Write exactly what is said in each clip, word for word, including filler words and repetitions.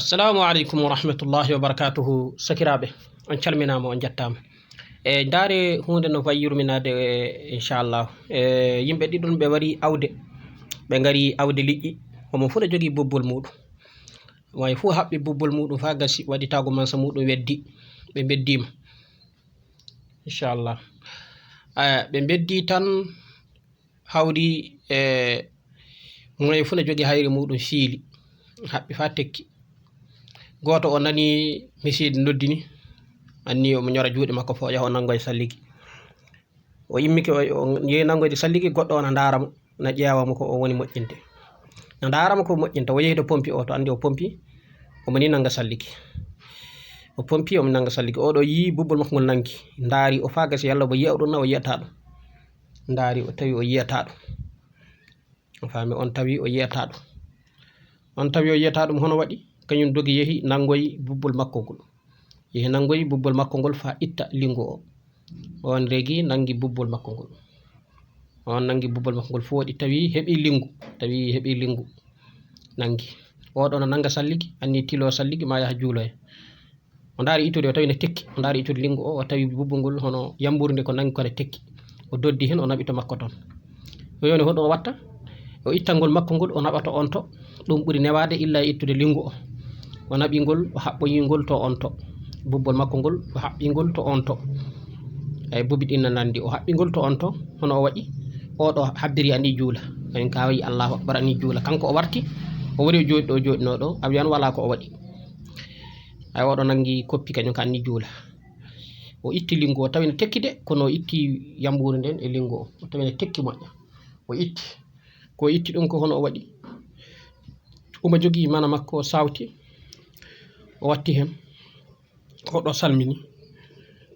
Assalamu aleykum wa rahmatullahi wa barakatuhu. Sakiraaɓe, on calminaama, on njettaama. E, ndaare huunde no fayi yurminaade, e, inchallah. E, yimɓe ɗiɗon ɓe wari awde, ɓe ngari awde liƴƴi, omo fof no jogii bubbol muuɗum. Way fof haɓɓi bubbol muuɗum faa gasi, waɗi tago mansa muuɗum weddi, ɓe mbeddiima. Inchallah. Aya, ɓe mbeddi tan, hawri e moye fof no jogii hayre muuɗum fiili, haɓɓi faa tekki. Gooto o nani misiide noddini, anni omo ñora juuɗe makko fof, yaha o nanngoya salligi. O immike, o, o yehi nanngoyde salligi, goɗɗo o na ndaara mo, na ƴeewa mo ko o woni moƴƴinde. Na ndaara mo ko moƴƴinta, o yehi to pompi o, to anndi o pompi, omo ni nannga salligi. O pompi, omo nannga salligi. Oɗo yii bubbol makko ngol nanngi, ndaari o faa gasi, yalla mo yiya ɗum na o yiyata ɗum. Ndaari o tawi o yiyata ɗum. O faami, on tawi o yiyata ɗum. On tawi o yiyata ɗum, hono waɗi? Kañum dogi yehi nanngoyi bubbol makko ngol. Yehi nanngoyi bubbol makko ngol faa itta linngu o. On regi nanngi bubbol makko ngol. On nanngi bubbol makko ngol fooɗi, tawi heɓi linngu, tawi heɓi linngu. Nanngi. Oɗo no nannga salligi, anni tilo salligi ma yaha juuloya. O ndaari ittude, o tawi ne tekki. O ndaari ittude linngu o, o tawi bubbol ngol hono yambuurde nde ko nanngi ko ne tekki. O doddi heen, o naɓi to makko toon. O yoni hoɗum o watta? O ittangol makko ngol, o naɓa to on to. Ɗum ɓuri newaade illa e ittude linngu o. O naɓi ngol, o haɓɓoyi ngol to on to. Bubbol makko ngol, o haɓɓi ngol to on to. Eyi, bubi ɗin na nanndi. O haɓɓi ngol to on to, hono o waɗi? Oɗo habbiri anni juula. Kañum ka wayi Allahu Akbar anni juula. Kanko o warti, o wari o jooɗi ɗo, jooɗinoo ɗo, a wiyan walaa ko o waɗi. Ay, oɗo nanngi koppi kañum ka anni juula. O itti linngu o, tawi ne tekki de, kono o itti yambuure nden e linngu o. O tawi ne tekki moƴƴa. O itti. Ko o itti ɗum ko hono o waɗi? Omo jogii mana makko o sawti, o watti heen. Oɗo salmini.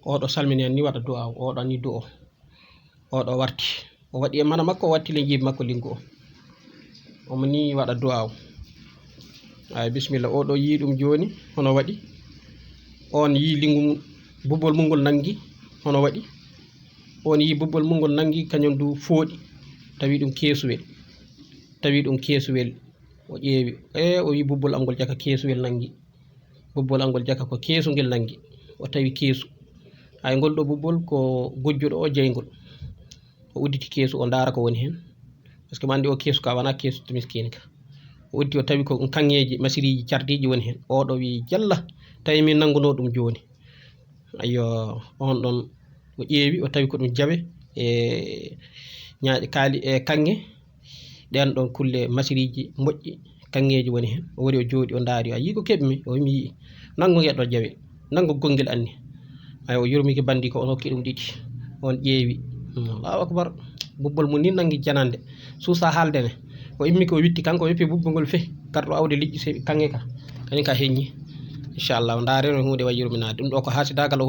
Oɗo salmini anni waɗa du'a o, oɗo anni du'o. Oɗo warti. O waɗi e mana makko, o watti le jiibi makko linngu o. Omo ni waɗa du'a o. Ay, bisimilla, oɗo yii ɗum jooni, hono waɗi? On yii linngu mum, bubbol mum ngol nanngi, hono waɗi? On yii bubbol mum ngol nanngi, kañum du fooɗi, tawi ɗum keesuwel. Tawi ɗum keesuwel. O ƴeewi, e, o yii bubbol am ngol jaka keesuwel nanngi. Bubbol am ngol jaka ko keesu ngel nanngi. O tawi keesu. Ay, ngol ɗo bubbol ko gujjuɗo o jeyngol. O udditi keesu, o ndaara ko woni heen. Parce que mo anndi o keesu ka wonaa keesu to miskiini ka. O uddi, o tawi ko kaŋŋeeji, masiriiji, cardiiji woni heen. Oɗo wi, "Jalla, tawi min nanngunoo ɗum jooni." Ayyo, on ɗon o ƴeewi, o tawi ko ɗum jawe e ñaaƴe kaali e kaŋŋe. Ɗeen ɗon kulle masiriiji moƴƴi, kaŋŋeeji woni heen. O wari, o jooɗi, o ndaari, a yii ko keɓmi? O wi, "Mi yii." "Nanngu ngel ɗo jawe, nanngu gonngel anni." Ay, o yurmike banndi ko, on hokki ɗum ɗiɗi. On ƴeewi. Hmm, Allahu akbar. Bubbol mum ni nanngi janande. Suusa haalde ne. O immike, o witti, kanko o wippi bubbol ngol feh. Garɗo awde liƴƴi seeɗi kaŋŋe ka. Kañum ka heññi. Inchallah, ndaare no huunde wayi yurminaade. Ɗum ɗo ko haasidaagal o